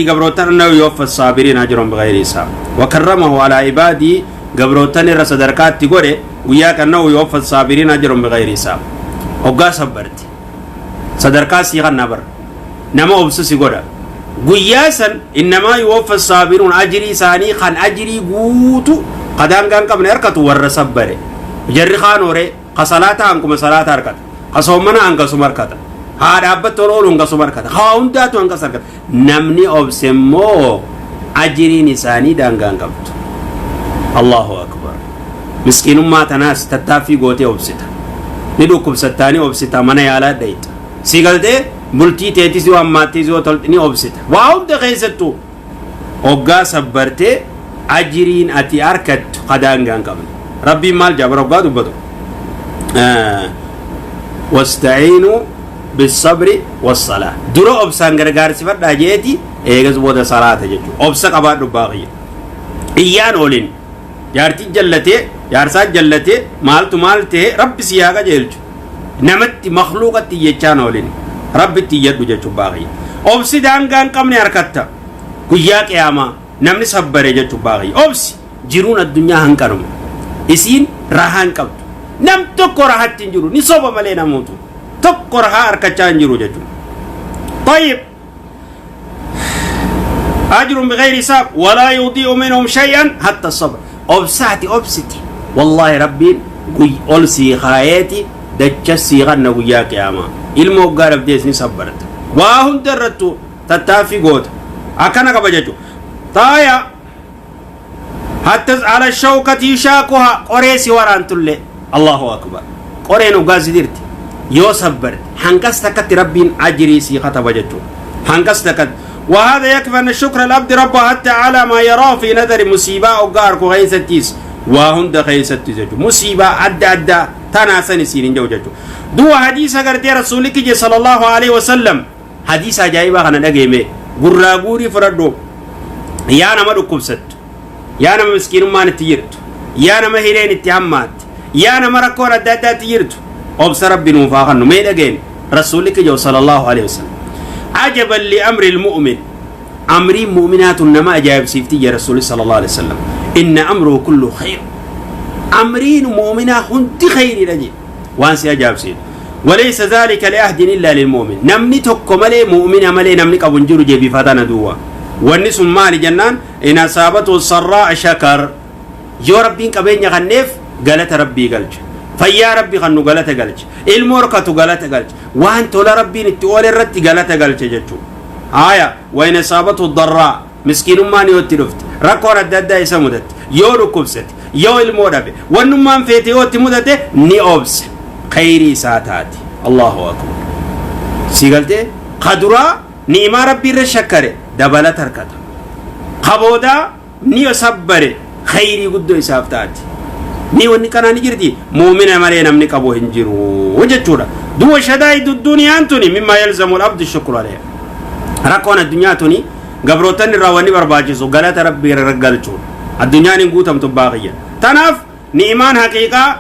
Gabrootan أنه يوفى الصابرين أجرهم بغير حساب. وكرمه على عباده gabrootan irra sadarkaatti godhe guyyaa أنه يوفى الصابرين أجرهم بغير حساب. Hoggaa sabbarte sadarkaa sii kanna bar nama obsu si godha guyyaa san. إنما يوفى الصابرون ajrii isaanii kan ajrii guutu kadaangaan qabne harkatu warra sabbare. Jarri kaan hore ka salaata hankuma salaata harkata, ka soommana hangasuma harkata, haa dhaabbattoon oolu hangasuma harkata, haa hundaatu hangas harkata. Namni obse immoo ajriin isaanii daangaan qabdu. Allahu akbar! Miskiinummaa tanaas tattaaffii gootee obsita, ni dhukkubsattaanii obsita, mana yaalaa dhayxa, si galtee bultii teetis yoo hammaattis yoo tolte ni obsita. Waa hunda keessattuu hoggaa sabbartee ajiriin ati harkattu kadaangaan qabne. Rabbiin maal jaabara hoggaa dubbatu? واستعينوا بالصبر والصلاة. Dura obsaan gargaarsifadhaa jeeti, eegas booda salaata jechuudha. Obsa qabaadhu baaqiyya, iyyaan oolin. Jaartii jallatee, jaarsaa jallatee, maaltu maal ta'e, Rabbi si haa qajeelchu. Namatti makluuqatti iyyachaan oolin, Rabbitti iyyadhu jechuun baaqiyya. Obsi daangaan qabne harkatta guyyaa qiyaamaa namni sabbare jechuun baaqiyya. Obsi, jiruun addunyaa hanqanuma, isiin rahaa hin qabdu. Nam tokko rahaatti hin jiru, ni soba malee namoota tokko rahaa harkachaa hin jiru jechuudha. طيب، أجر بغير حساب ولا يضيع منهم شيئا حتى الصبر. Obsaati obsiti, والله rabbiin ol sii kaayeeti dacha sii kanna guyyaa qiyaamaa. Ilma hoggaa dhabdees ni sabbarta, waa hunda irrattu tattaaffii goota, akkana qaba jechuudha. Taaya حتى على الشوكة يشاكها, qoree si waraantullee. Allahu akbar! Qoreen hoggaa si dirti yoo sabbarte hanqas takkatti Rabbiin ajrii sii kataba jechuudha, hanqas takkatti. وهذا يكفي أن شكر العبد ربه حتى على ما يراه في نظر مصيبة. Hoggaa arku keeysattis, waa hunda keeysatti jechuudha. Musiibaa adda addaa tanaasan isiin hin jiru jechuudha. Du'a hadiisa gartee Rasuulli kiyya صلى الله عليه وسلم, hadiisa ajaa'ibaa kana dhageeme, gurraa guurii fudhadhu. Yaa nama dhukkubsattu, yaa nama miskiinummaan itti jirtu, yaa nama hireen itti hammaatte, yaa nama rakkoon adda addaatti jirtu, obsa Rabbi nuufaa kannu. Mee dhageen Rasuulli kiyya صلى الله عليه وسلم: عجبا لأمر المؤمن, amrii mu'minaatu nama ajaa'ibsiifti ya Rasuulli صلى الله عليه وسلم. إن أمره كله خير, amriin mu'minaa hundi khayriidha jedhe. Waan si ajaa'ibsiisu, وليس ذلك لأحد إلا للمؤمن, namni tokko malee, mu'mina malee namni qabu hin jiru jee. Bifatana duwwa wanni sun maali jennaan, إن أصابته سراء شكر, yoo Rabbiin qabeenya kanneef galata Rabbii galcha, fayyaa Rabbi kannu galata galcha, ilmoo horkatu galata galcha, waan tola Rabbiin itti oole irratti galata galcha jechuudha. Haya, وإن أصابته ضراء, miskiinummaan yoo itti dhufte, rakkoon adda addaa isa mudatte, yoo dhukkubsate, yoo ilmoo dhabe, wannummaan feete yoo itti mudate, ni obse, khayrii isaa taati. Allahu akbar! Si galtee, kaduraa ni'imaa Rabbii irra shakkare, dabalata harkata. Kaboodaa ni sabbare, khayrii guddoo isaaf taati. Ni wanni kanaa ni jirti, muumina malee namni qabu hin jiru jechuudha. Du'a شدائد duniyaan tuni مما يلزم العبد الشكر عليها. Rakkoon addunyaa tuni gabrootan irraa wanni barbaachisu galata Rabbii irra galchuudha. Addunyaan hin guutamtu baaqiyya. Tanaaf ni'imaan haqiiqaa,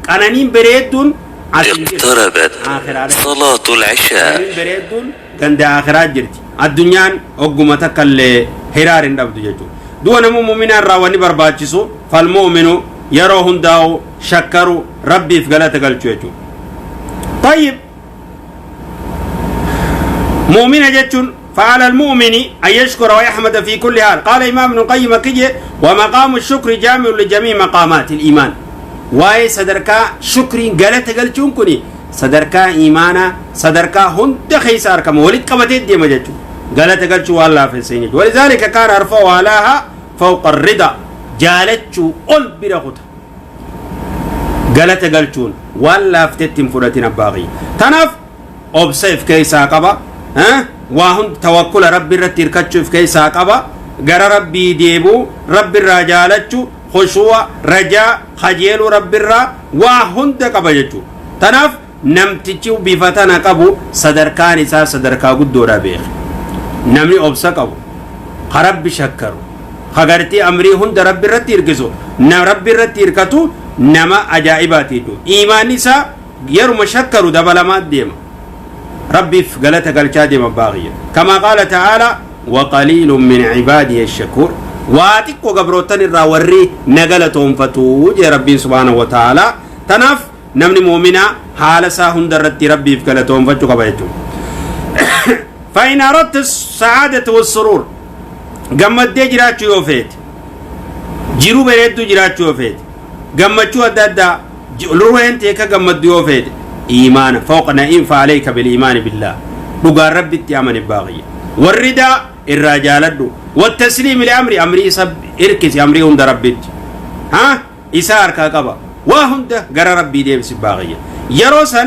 qananiin bareedduun as hin jirtu. اقتربت Aakhiraadha. صلاة العشاء. Qananiin bareedduun ganda akhiraa jirti. Addunyaan ogguma takka illee hiraar hin dhabdu jechuudha. Du'a nama mu'minaa irraa wanni barbaachisu, فالمؤمن yeroo hundaa'u shakkaru, Rabbiif galata galchu jechuudha. طيب، mu'mina jechuun فعلى المؤمن أن يشكر ويحمد في كل حال. قال إمام ابن القيم كجي: ومقام الشكر جامع لجميع مقامات الإيمان. Waa'ee sadarkaa shukriin galata galchuun kuni sadarkaa iimaanaa sadarkaa hunda keessa argama, walitti qabatee deema jechuudha. Galata galchuu waan laafessee jechuudha. ولذلك كان أرفع أعلاها فوق الرضا, jaalachuu ol bira kuta galata galchuun. Waan laaftetti hin fudhatin abbaa kiyya. Tanaaf obsa if keessaa qaba, waa hunda tawakkula, Rabbi irratti hirkachuu if keessaa qaba, gara Rabbii deebuu, Rabbi irraa jaalachuu, khushuwa, rajaa, kajeeluu Rabbi irraa, waa hunda qaba jechuudha. Tanaaf namtichi bifa tana qabu sadarkaan isaa sadarkaa guddoodha beeke. Namni obsa qabu, ka Rabbi shakkaru, ka gartee amrii hunda Rabbi irratti hirkisu, na Rabbi irratti hirkatu, nama ajaa'ibaati jechuudha. Iimaanni isaa yeruma shakkaru dabalamaa deema, Rabbiif galata galchaa deema baaqiyya. كما قال تعالى وقليل من عبادي الشكور. واتقو قبروتن الراوري نقلتهم فتوج ربي سبحانه وتعالى. تناف نمني مؤمنا حال ساهم درت ربي فكلتهم فتو قبيتو. فإن أردت السعادة والسرور قمت دي جراتشو يوفيت جيرو بريدو جراتشو يوفيت قمتشو أدادا لروهن تيكا قمت ديوفيت إيمان فوق نعيم فعليك بالإيمان بالله بقى ربي التأمن الباغية والرداء الرجال والتسليم لأمري أمري سب إركز أمري هند ربي ها إسار كاكبا وهند قرى ربي دي بسباغية يروسا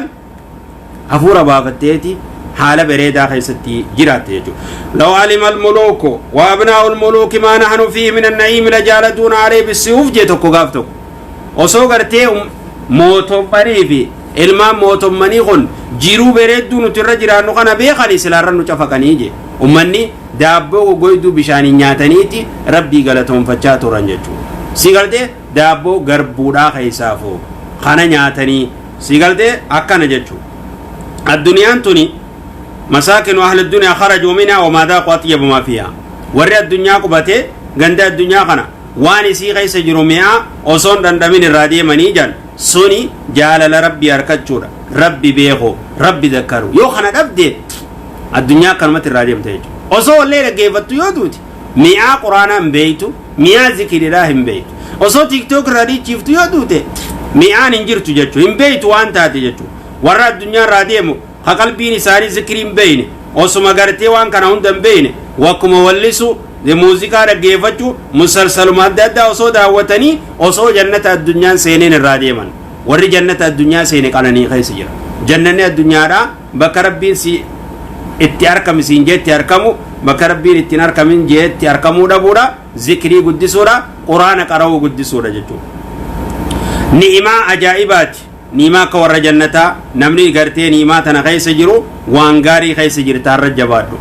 هفور بافتيتي حال بريدا خيستي جرات يجو. لو علم الملوك وأبناء الملوك ما نحن فيه من النعيم لجالدون عليه بالسيوف. جيتوكو غافتوك وسو غرتي موتومني في ilmaan mootommanii kun jiruu bareedduu nuti irra jiraannu kana beekanii silaarra nu cafaqanii je ummanni daabboo goggoyduu bishaanii nyaataniiti rabbii galatoonfachaa turan jechuudha. Si galtee daabboo garbuudhaa keessaafoo kana nyaatanii si galtee akkana jechuudha. Addunyaan tuni masaakinu ahli addunyaa kharajuu minhaa wamaa daaquu atyabu maa fiihaa. Warri addunyaa qubatee ganda addunyaa kana waan isii keessa jiru mi'aa osoon dhandhamin irraa deemanii jan suni jaalala rabbii harkachuudha. Rabbi beekoo rabbi dakkaru yoo kana dhabde addunyaa akkanumatti irraa deemte jechuudha. Osoo wallee dhaggeeffattu yoo duuti mi'aa quraanaa hin beeytu, mi'aa zikiriidhaa hin beeytu. Osoo tiiktook irraa dhiichiftu yoo duute mi'aan hin jirtu jechuudha, hin beeytu waan taate jechuudha. Warra addunyaa irraa deemu ha qalbiin isaanii zikirii hin beeyne, osuma gartee waan kana hunda hin beeyne, wakkuma wallisu muuziqaa dhaggeeffachuu musalsaluma adda addaa osoo daawwatanii osoo jannata addunyaan seeneen irraa deeman. Warri jannata addunyaa seene qananii keessa jira. Jannanni addunyaadhaa bakka rabbiin si itti argame siin jeetti argamu, bakka rabbiin ittiin argamin jeetti argamuu dhabuudha, zikrii guddisuudha, quraana qara'uu guddisuudha jechuudha. Ni'imaa ajaa'ibaati. Ni'imaa akka warra jannataa namni gartee ni'imaa tana keessa jiru waan gaarii keessa jirta har'a jabaadhu.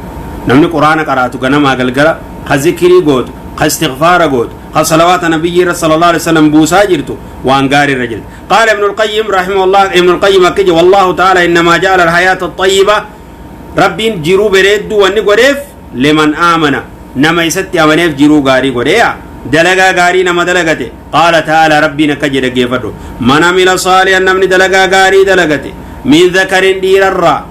Namni quraana qaraatu ganamaa galgala ka zikrii gootu, ka istighfaara gootu, ka salawaata nabiyyi sallallahu alaihi wasallam buusaa jirtu waan gaarii irra jirta. Qaala Ibnu Alqayyim rahimahullah, Ibnu Alqayyim akka jedhe wallahu ta'ala innamaa ja'ala alhayaata at-tayyiba, rabbiin jiruu bareedduu wanni godheef liman aamana, nama isatti amaneef jiruu gaarii godheeya, dalagaa gaarii nama dalagate. Qaala ta'ala rabbiin akka jedhe geeffadhu, man amila saalihan, namni dalagaa gaarii dalagate, min dhakarin dhiirarraa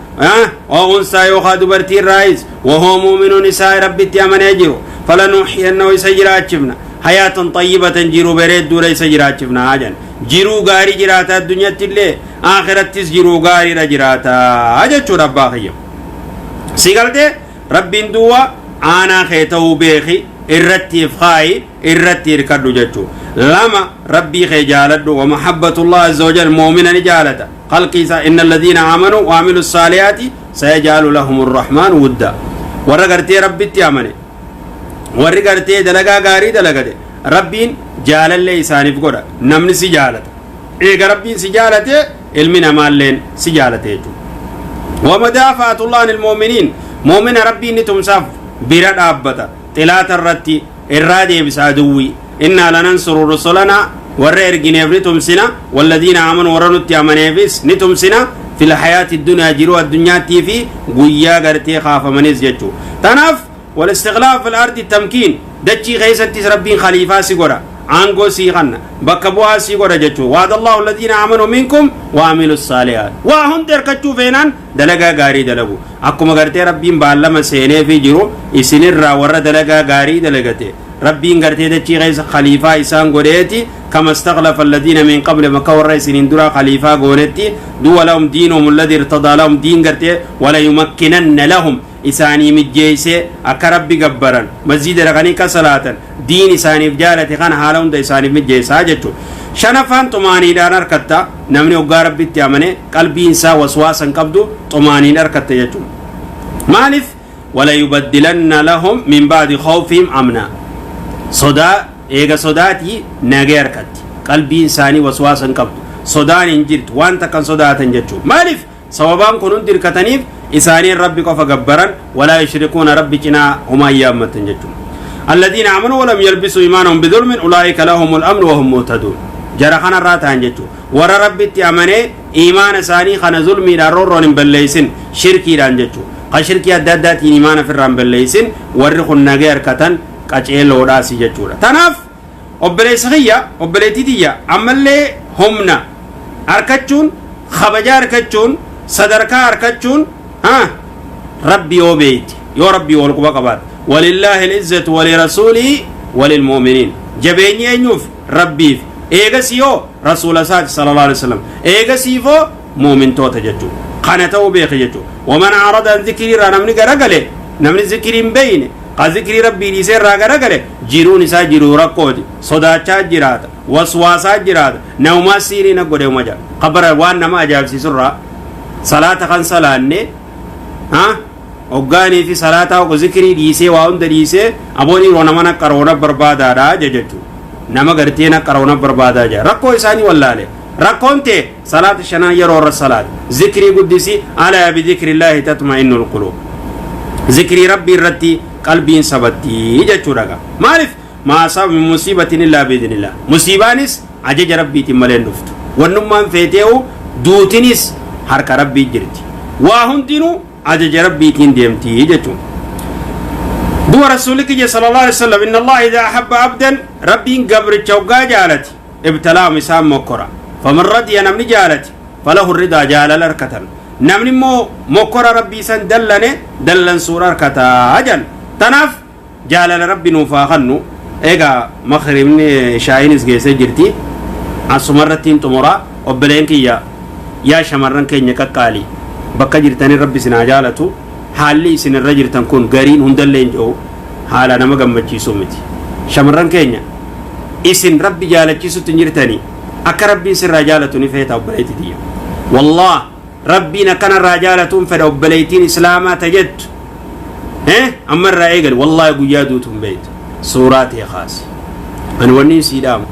أو أنثى يوخا دبرتي الرئيس وهو مؤمن نساء ربي تأمن يجرو فلنحيينه يسجراتشفنا حياة طيبة جيرو بريد دور يسجراتشفنا عجل جيرو غاري جراتا الدنيا تلي آخرة تسجيرو غاري رجراتا عجل شو ربا خيم سيقلت ربي دوا أنا خيتو بيخي الرتي فخاي الرتي ركدو جتشو لما ربي خجالته ومحبة الله عز وجل مؤمنا جالته خلقي إن الذين آمنوا وعملوا الصالحات سيجعل لهم الرحمن ودا. ورغرتي ربي تيامني ورغرتي دلغا غاري دلغدي ربين جال الله إساني فقودا نمني سجالته إيغا ربين سجالته علمنا مالين سجالته ومدافعة الله عن المؤمنين مؤمن ربي نتمساف برد أبتا تلات الرتي الرادي بسادوي إنا لننصر رسلنا ورئرقين نتمسنا والذين آمنوا ورنوا تيامنيفس نتمسنا في الحياة الدنيا جروا الدنيا تيفي قويا غرتي خاف من يزجو تناف والاستغلاف في الأرض التمكين دتشي غيسة ربين خليفة سيقرا عنقو سيغن بكبوها سيقرا جتشو وعد الله الذين آمنوا منكم وعملوا الصالحات وهم تركتشو فينان دلقا غاري دلقو أكو مغرتي ربين بعلم سيني في جرو إسنر ورا دلقا غاري دلقتي ربين غرتي دتشي غيس خليفة إسان غريتي كما استغلف الذين من قبل مكور رئيسين درا خليفة غورتي دو لهم دينهم الذي ارتضى لهم دين غرتي ولا يمكنن لهم إساني مجيسة أكرب بجبرا مزيد رغني كصلاة دين إساني بجالة خان حالهم ده إساني مجيسة جتو شنفان طماني دار أركتا نمني وقارب بتيامني قلبي إنسا وسواسا قبضو طماني أركتا جتو مالف ولا يبدلن لهم من بعد خوفهم أمنا صدا إيجا صداتي نغير كت قلبي إنساني وسواسا قبضو صدان إنجرت وانت كان صداتا جتو مالف صوابان كنون دركتنيف إساني ربي قف جبرا ولا يشركون ربي جنا هما يامتن جتو الذين آمنوا ولم يلبسوا إيمانهم بظلم أولئك لهم الأمن وهم مهتدون جرخنا راتان جتو ور ربي تأمني إيمان إساني خن ظلمي لا رورون بليسن شركي لان جتو Ka shirkii adda addaatiin imaana ofirraan balleeysin warri kun nagee harkatan qaceeloodhaasi jechuudha. Tanaaf obboleessa kiyya, obboleettii tiyya, ammallee humna harkachuun, kabaja harkachuun, sadarkaa harkachuun rabbi yoo beeyti, yoo rabbii wal quba qabaate. Walillaahi al-izzatu walirasuulihi walilmu'miniin. Jabeenyi eenyuuf? Rabbiif, eegasii yoo rasuula isaati sallallahu alaihi wasallam, eegasiifoo muumintoota jechuudha. Kana ta'uu beeke jechuudha. Waman arada an zikrii irraa namni garagale, namni zikrii hin beeyne, ka zikrii rabbii dhiisee irraa garagale, jiruun isaa jiruu rakkooti. Sodaachaa jiraata, waswaasaa jiraata, namumaa siirii na godhe uma jedha. Kabara waan nama ajaa'ibsiisurraa salaata kan salaanne ha hoggaanii fi salaataa hogga zikrii dhiisee waa hunda dhiisee aboon yeroo nama naqqaroona barbaadaadha jechuudha. Nama gartee naqqaroona barbaadaa jira. Rakkoo isaanii wallaale. Rakkoon ta'e salaata shanaan yeroo irra salaata. Zikrii guddisi. Alaa bidhikrillaahi tatma'innul quluub. Zikrii rabbii irratti qalbiin sabattii jechuudha. Maaliif? Maa asaaba min musiibatin illaa biidhnillah. Musiibaanis ajaja rabbiitiin malee hin dhuftu. Wannummaan feetee'u duutinis harka rabbii jirti. Waa hundinuu ajaja rabbiitiin deemti jechuudha. Du'a rasuulli kiyya sallallahu alaihi wasallam, inna Allah idhaa ahabba abdan, rabbiin gabricha hoggaa jaalati, ibtalaahum, isaan mokkora. Faman radiya, namni jaalati, falahu ridaa, jaalala harkatan. Namni immoo mokkora rabbii san dallane, dallansuudha harkataa jedhan. Tanaaf jaalala rabbi nuuf haa kennu. Egaa makribni shaayinis geessee jirti. Asumarratti hin xumura. Obboleen kiyya, yaa shamarran keenya qaqqaalii, bakka jirtanii rabbi isin haa jaalatu. Haalli isin irra jirtan kun gariin hundallee hin jiru, haala nama gammachiisuu miti. Shamarran keenya, isin rabbi jaalachiisutti hin jirtanii. Akka rabbiin sirraa jaalatu ni feeta, obboleettii tiyya? Wallaah, rabbiin akkanarraa jaalatuun fedha, obboleettiin islaamaa ta jettu amma irraa eegali. Wallaahi, guyyaa duutu hin beektu. Suuraa ta'e kaasi. Ani wanni sii dhaamu,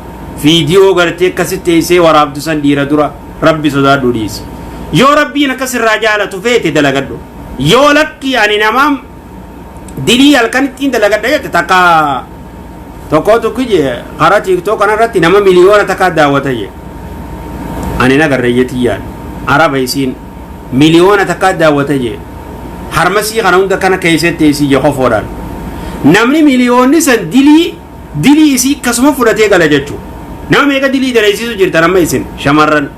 viidiyoo gartee akkasitti teessee waraabdu san dhiira dura rabbi sodaadhu, dhiisi. Yoo rabbiin akkasirraa jaalatu feete, dalagadhu. Yoo lakki, ani namaa dilii halkan ittiin dalagadha jette, takka tokko tokko je karaa TikTok kanarratti nama 1 miliyoona daawwata je. Ani nagarreeyye tiyyaan araba isiin 1 miliyoona daawwata je. Harmasii kana hunda kana keessatti isii je kofoodhaan namni miliyoonni san dilii dilii isii akkasuma fudhatee gala jechuu. Nama meeqa dilii dalaysiisu jirtan amma isin shamarran?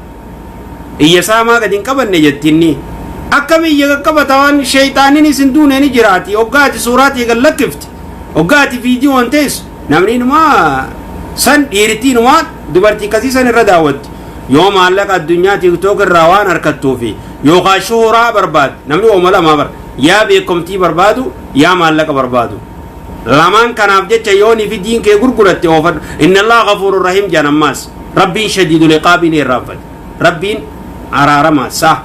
Iyya saamaa gadi hin qabanne jettinni. Akkami iyya qaqqabata? Waan sheeyxaanin isin duune ni jiraati. Hoggaati suuraatii gad lakkifti, hoggaati viidiyoon teessu, namni inumaa san dhiirtii inumaa dubartii akkasii san irra daawwatti. Yoo maallaqa addunyaa TikTok irraa waan harkattuufi yookaan shuhuraa barbaadu, namni ooma lamaa bar, yaa beekomtii barbaadu, yaa maallaqa barbaadu. Lamaan kanaaf jecha yoonii fi diin kee gurguratte oofadhu. Inna Allaha ghafuurur rahiim jedhan. Ammaas rabbiin shadiidul iqaabii ni irraanfate. Rabbiin araaramaa sa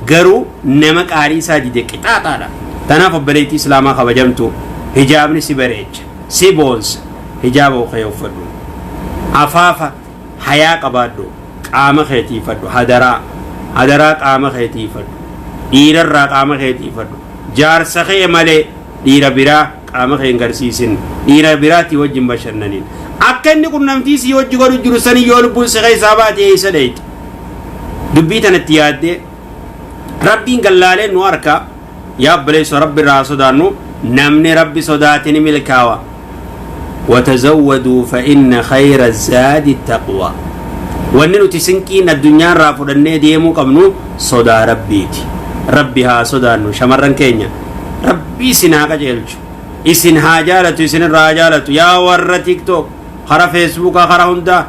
garuu nama qaarii isaa dide qixaaxaadha. Tanaaf obboleettii islaamaa kabajamtu, hijaabni si bareecha, si boonsa. Hijaaba kee uffadhu, afaafa hayaa qabaadhu, qaama keetiifadhu. Hadaraa, hadaraa, qaama keetiifadhu. Dhiirarraa qaama keetiifadhu. Jaarsa kee malee dhiira biraa qaama kee hin garsiisin. Dhiira biraatii wajjin bashannaniin. Akka inni qunnamtii sii wajji godhu jiru sanii yoo lubbuun si keessaa baate eessa dheeyte? Dubbii tanatti yaaddee rabbiin gallaalee nu harka. Yaa obboleessa, rabbi irraa sodaannu. Namni rabbi sodaate ni milkaawa. وتزودوا فإن خير الزاد التقوى. Wanni nuti sinqiin addunyaa irraa fudhannee deemuu qabnu sodaa rabbiiti. Rabbi haa sodaannu. Shamarran keenya, rabbi isin haa qajeelchu, isin haa jaalatu, isin irraa haa jaalatu. Yaa warra TikTok, kara Facebookaa, kara hundaa,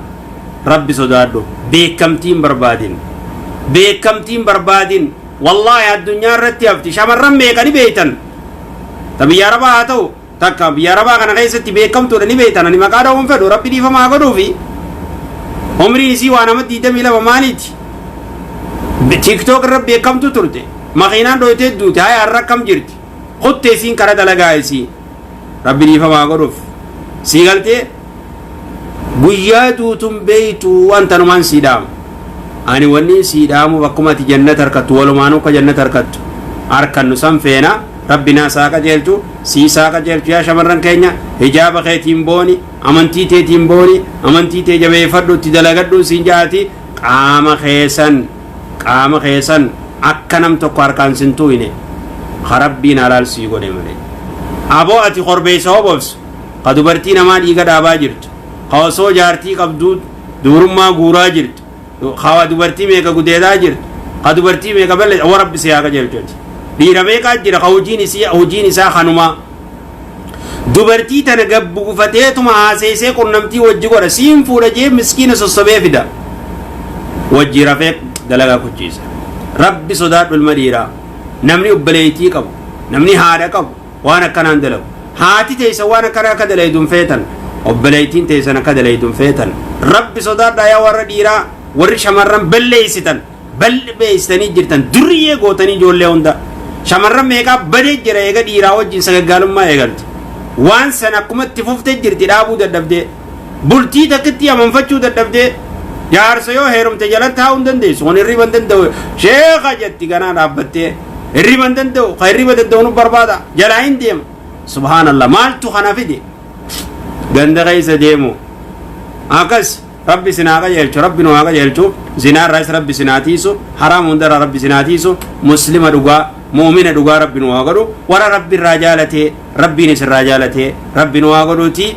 rabbi sodaadhu. Beekamtiin barbaadin, beekamtiin barbaadin. Wallaahi, addunyaa irratti hafti. Shamarran meeqa ni beeytan? Ta biyya arabaa haa ta'u, takka biyya arabaa kana keessatti beekamtuudha ni beeytan. Ani maqaa dha'uun fedhu, rabbi dhiifama haa godhuufi. Umriin isii waa nama 22 maaliiti, TikTok irra beekamtu turte. Makiinaan dhoytee duute. Haya, har'a akkam jirti? Kutte isiin kara dalagaa isii. Rabbi dhiifama haa godhuuf. Sii galtee? Guyyaa duutun beeytu. Wanta numaan sii dhaamu ani, wanni sii dhaamuuf, akkuma ati jannata harkattu, walumaanuu akka jannata harkattu harkannu san feena. Rabbi naa saa qajeelchu, sii saa qajeelchu. Yaa shamarran keenya, hijaaba keetiin booni, amantii teetiin booni, amantii tee jabeeffadhu, itti dalagadhu siin jaati. Qaama keessan, qaama keessan akka nam tokko harkaan sin tuuyne. Ka Rabbiin halaal sii godhe malee. Aboo ati korbeessa hobobsu, ka dubartii namaa dhiiga dhaabaa jirtu, ka osoo jaartii qabduu dubrummaa guuraa jirtu, ka dubartii meeqa gudeedaa jirtu, ka dubartii meeqa balle, wa Rabbi si haa qajeelchu. Dhiira meeqaa jira ka hojiin isii hojiin isaa kanumaa. Dubartii tana gabbuufateetuma haaseessee qunnamtii wajji godha, siin fuudha jee miskiina sossobee fida. Wajji rafee dalagaa kuchiisa. Rabbi sodaadhu ilma dhiiraa. Namni obboleettii qabu, namni haadha qabu waan akkanaan dalagu. Haati teessa waan akkanaa akka dalaydu hin feetan. Obboleettiin teessan akka dalaydu hin feetan. Rabbi sodaadhaa yaa warra dhiiraa, warri shamarran balleessitan, balleessitanii jirtan, duriyyee gootanii ijoollee hunda. Shamarran meeqaa badee jira eega dhiiraa wajjin sagaggaalummaa eegalte. Waan san akkuma itti fuftee jirti dhaabuu dadhabdee. Bultii takkitti amanfachuu dadhabdee. Jaarsa yoo heerumte jala taa'uu hin dandeessu. Kun hirriba hin danda'u. Sheeka jetti ganaa dhaabbattee. Hirriba hin danda'u. Ka hirriba danda'u nu barbaada. Jalaa hin deema. Subhaanallah. Maaltu kana fide? Ganda keessa deemu. Akkas Rabbi isin haa qajeelchu. Rabbi nu haa qajeelchu. Zinaa irraas Rabbi isin haa tiisu. Haraam hundarraa Rabbi isin haa tiisu. Muslima dhugaa, mu'mina dhugaa Rabbi nu haa godhu. Warra Rabbi irraa jaalatee, Rabbiin isirraa jaalatee, Rabbi nu haa godhuuti.